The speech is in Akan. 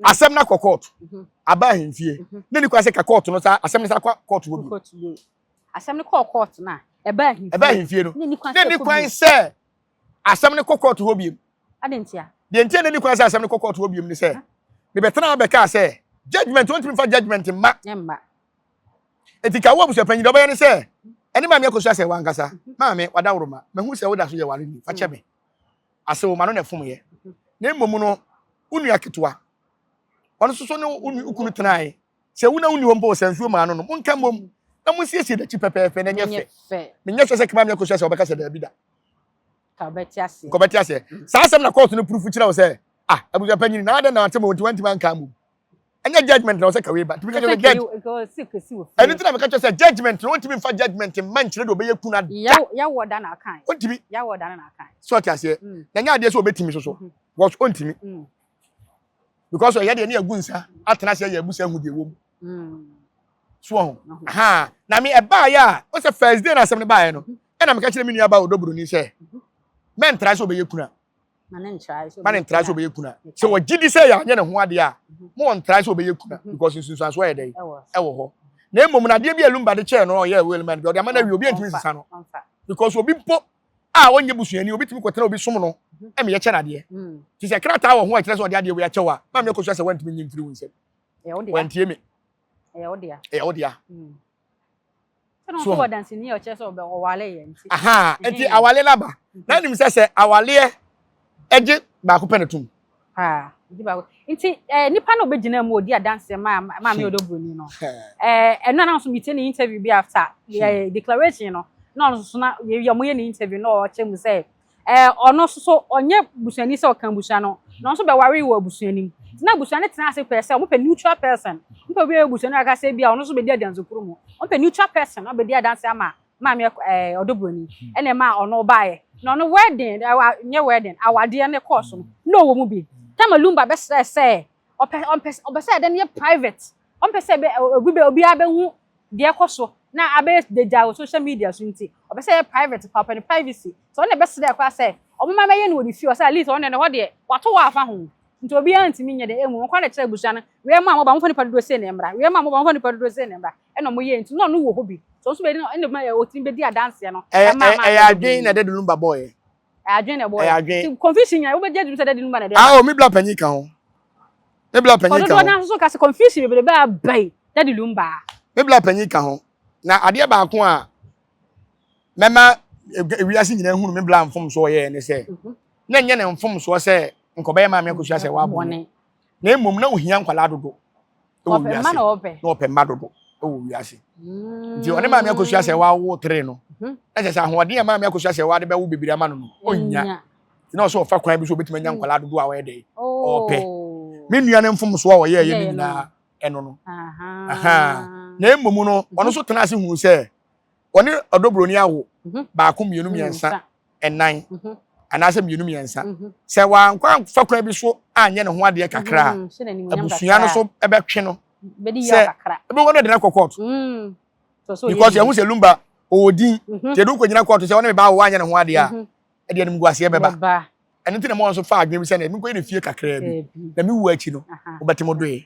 Asɛm no akɔ court, aba ahemfie, ne ni kwan sɛ ka court no sa asɛm no sa kɔ court hɔ bio. Asɛm no kɔɔ court na ɛba ahemfie. Ɛba ahemfie no, ne ni kwan ne sɛ ni ɛkɔ kwan bio. Sɛ asɛm no kɔ court hɔ bio. Ade ntia? Deɛ ntia ne ni kwan sɛ asɛm no kɔ court hɔ bio ne sɛ mebɛtena bɛkaa sɛ judgement, wɔntumi fa judgement mma. Ɛmma. Eti ka wo abusuapanyin deɛ, ɔbɛyɛ ne sɛ ɛne maame Akosua sɛ wankasa maame wadaworoma mahu sɛ woda so yɛ ware ni, fa kyɛ me ase wo ma no na ɛfom yɛ. Na mmom no, wo nua ketewa, ɔno nso so ne wo kunu tenae sɛ wo na wonni hɔ mpo, sɛ nsuo maa no, monka mmom na monsiesie n'akyi pɛpɛɛpɛ na ɛnyɛ fɛ. Fɛ. Menyɛ sɛ maame Akosua sɛ ɔbɛka sɛ daabi da. Ka ɔbɛte ase. Nkɔbɛte aseɛ. Saa asɛm na court no proof kyerɛ wo sɛ, ah, abusuapanyin na adɛn na ate ma wɔnti wantimi anka mmom ɛnyɛ judgement na ɔsɛ kawe ba ntumi ka kyerɛ sɛ judge. Ɛno nti na meka kyerɛ sɛ judgement no, wɔntumi mfa judgement mma nkyerɛ deɛ ɔbɛyɛ kuna da. Yɛwɔ da na akan. Ɔntumi. Yɛwɔ da na akan. Sɛ ɔte aseɛ, na nyɛ adeɛ sɛ ɔbɛtumi so so because ɔntumi, because ɔyɛ deɛ ne yɛgu nsa atena ase yɛ abusa hu deɛ wɔ mu so ɔho. Aha na me ɛbaayɛ a, ɔsɛ first day na asɛm no baayɛ no, ɛna meka kyerɛ me nua ba Ɔdɔ Buroni sɛ mɛntra sɛ ɔbɛyɛ kuna. Ma ne ntra sɛ Ma ne ntra sɛ ɔbɛyɛ kuna. Sɛ wɔgye di sɛ yɛanyɛ ne ho adeɛ a, mo wɔ ntra sɛ ɔbɛyɛ kuna, because nsunsuansoɔ yɛ dɛn? Ɛwɔ. Ɛwɔ hɔ. Na mmom na adeɛ bi a Lumba de kyɛɛ no, ɔyɛ will man bi ɔde ama no awie, obi antumi nsesa no, Ɔmfa. because obi mpo a ɔnyɛ busuani, obi tumi kɔtena obi som no ɛma yɛkyɛ no adeɛ. Nti sɛ krataa wɔ ho a ɛkyerɛ sɛ ɔde adeɛ wei akyɛw a, maame Akosua sɛ wantumi nyi mfiri wo nsam. Ɛyɛ wo dea. Wantie me. Ɛyɛ wo dea. Ɛyɛ wo dea. Sɛ na So- ɔso wɔ danseni a ɔkyerɛ sɛ ɔbɛ ɔwale yɛ nti. Aha, nti awale no aba na nim sɛ awaleɛ ɛgye baako pɛ ne tom. Paa, nti baako nti nipa na ɔbɛgyina mu odi adanseɛ maa maame Ɔdɔ Buroni no, ɛno na nso metie ne interview bi after declaration no, na ɔno nso so na yɛ ɔmo yɛ ne interview na ɔkyɛ mu sɛ ɔno nso so ɔnyɛ busuani sɛ ɔka busua no, na ɔno nso bɛware wɔ abusua no mu. Nti na abusua no tena ase pɛɛ sɛ ɔmo pɛ neutral person, ɔmo pɛ obi a ɔyɛ busuani aka sɛ bi a ɔno nso bɛdi adansekuro mu, ɔmo pɛ neutral person na ɔbɛdi adanse ama maame Ɔdɔ Buroni. Ɛna ɛma ɔno baayɛ na ɔno wedding ɛwa nyɛ wedding, awadeɛ ne kɔɔ so no, na ɔwɔ mu bi. Tama Lumba bɛsrɛ sɛ ɔpɛ ɔpɛ sɛ ɛdɛ no yɛ private, ɔmpɛ sɛ ɛbɛ obi bɛ obiara bɛhu deɛ ɛkɔ so na abɛyɛ degya wɔ social media so, nti ɔpɛ sɛ ɛyɛ private pa, ɔpɛ ne privacy. So ɔno na ɛbɛsrɛ koraa sɛ ɔmo ma bɛyɛ no wɔ ne fie. Ɔsɛ at least ɔno ne hɔ deɛ wato wɔ afa ho, nti obiara ntumi nyɛ de emu wɔn kɔ na kyerɛ abusua no wei mu a moba, mofa nipa dodoɔ sei na mmra, wei mu a moba, mofa nipa dodoɔ sei na mmra. Ɛna ɔmo yɛ, nti na ɔno wɔ hɔ bi so ɔnso bɛdi ɛna ɔmo ɔtumi bɛdi adanseɛ no. Ɛyɛ ɛma ama ɛyɛ adwen na ɛde Lumba bɔɔyɛ. Ɛyɛ adwen na ɛbɔ. Ɛyɛ adwen. Nti confusion nyina wobɛgye adwuma sɛ Daddy Lumba na ɛde. Ah, o mi bla panyin ka ho, mi bla panyin ka ɔdodoɔ ho. Naa nso ka sɛ confusion bebree bɛɛ aba yi Daddy Lumba. Mi bla panyin ka ho. Na adeɛ baako a mɛma ewiase nyinaa hunu mi bla mfomsoɔ yɛ ne sɛ na nyɛ ne mfomsoɔ sɛ nkɔbɛyɛ maame Akosua sɛ wabɔ ne, na mmom na ohia nkwalaa dodo ɛwɔ Ɔpɛ mma wiase. Na ɔpɛ. Na ɔpɛ mma dodo ɛwɔ wiase, nti ɔne maame Akosua sɛ wawo tere no, na kyerɛ sɛ ahoɔden a maame Akosua sɛ wade bɛwo bebree ama no, ɔnya. Nti na ɔsɛ ɔfa kwan bi so obɛtumi anya nkwalaa dodo a ɔyɛ dɛ ɔpɛ. Me nua ne mfomsoɔ a ɔyɛɛyɛ no Ɔyɛeɛ no. nyinaa ɛno no. Aha. Na mmom no, ɔno nso tena ase hunu sɛ ɔne Ɔdɔ Buroni awo baako, mmienu, mmiɛnsa, ɛnan anaasɛ mmienu, mmiɛnsa, sɛ wankɔ amfa kwan bi so anyɛ ne ho adeɛ kakra a, abusua no so ɛbɛtwe no bɛdi sɛ yaw kakra. Ɛbɛwɔ no de no akɔ court because yɛhu sɛ Lumba ɔwɔ din, nti yɛde wokɔgyina court sɛ ɔne me ba wo anyɛ ne ho adeɛ a, ɛde animguaseɛ bɛba. Ɛno nti na ma ɔno nso fa adwene bi sɛ ne menkɔyɛ ne fie kakraa bi na mewu akyi no, wobɛte mo doe.